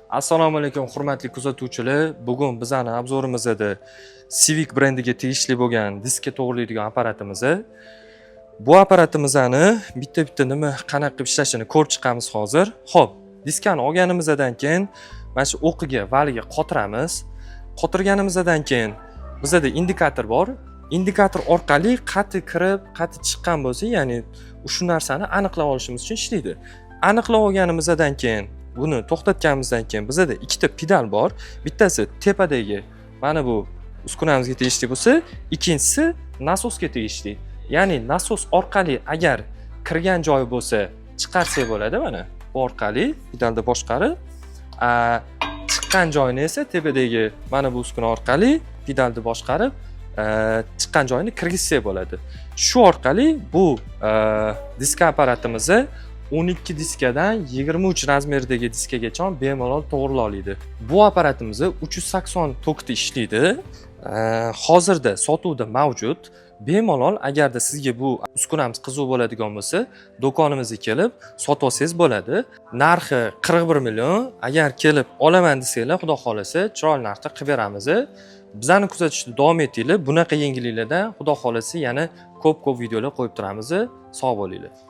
Assalomu alaykum, hurmatli kuzatuvchilar. Bugun bizani обзор imizda Civic brendiga tegishli bo'lgan diska to'g'rilaydigan apparatimiz. Bu apparatimizni bitta bitta nima, qanaqa qilib ishlashini ko'rib chiqamiz hozir. Xo'p, diskani olganimizdan keyin mana shu o'qiga, valiga qotiramiz. Qotirganimizdan keyin bizada indikator bor. Indikator orqali qati kirib, qati chiqqan bo'lsa, ya'ni shu narsani aniqlab olishimiz uchun ishlaydi. Aniqlab olganimizdan keyin, buni to'xtatganimizdan keyin bizada ikkita pedal bor. Bittasi tepadagi mana bu uskunamizga tegishli bo'lsa, ikkinchisi nasosga tegishli. Ya'ni nasos orqali agar kirgan joyi bo'lsa, chiqarsak bo'ladi, mana bu orqali pedalda boshqarib, chiqqan joyini esa tepadagi mana bu uskuna orqali pedalni boshqarib, chiqqan joyini kirgizsak bo'ladi. Shu orqali bu diska apparatimizni 12 diskadan 23 размер dagi diskagacha bemalol to'g'rilay oladi. Bu apparatimiz 380 tokda ishlaydi. Hozirda sotuvda mavjud. Bemalol agarda sizga bu uskunamiz qiziq bo'ladigan bo'lsa, do'konimizga kelib sotib olsangiz bo'ladi. Narxi 41 million. Agar kelib olaman desanglar, Xudo xohlasa, chiroyli narxda qilib beramiz. Bizani kuzatishda davom etinglar. Bunaqa yengilliklardan, Xudo xohlasa, yana ko'p-ko'p videolar qo'yib turamiz. Sog' bo'linglar.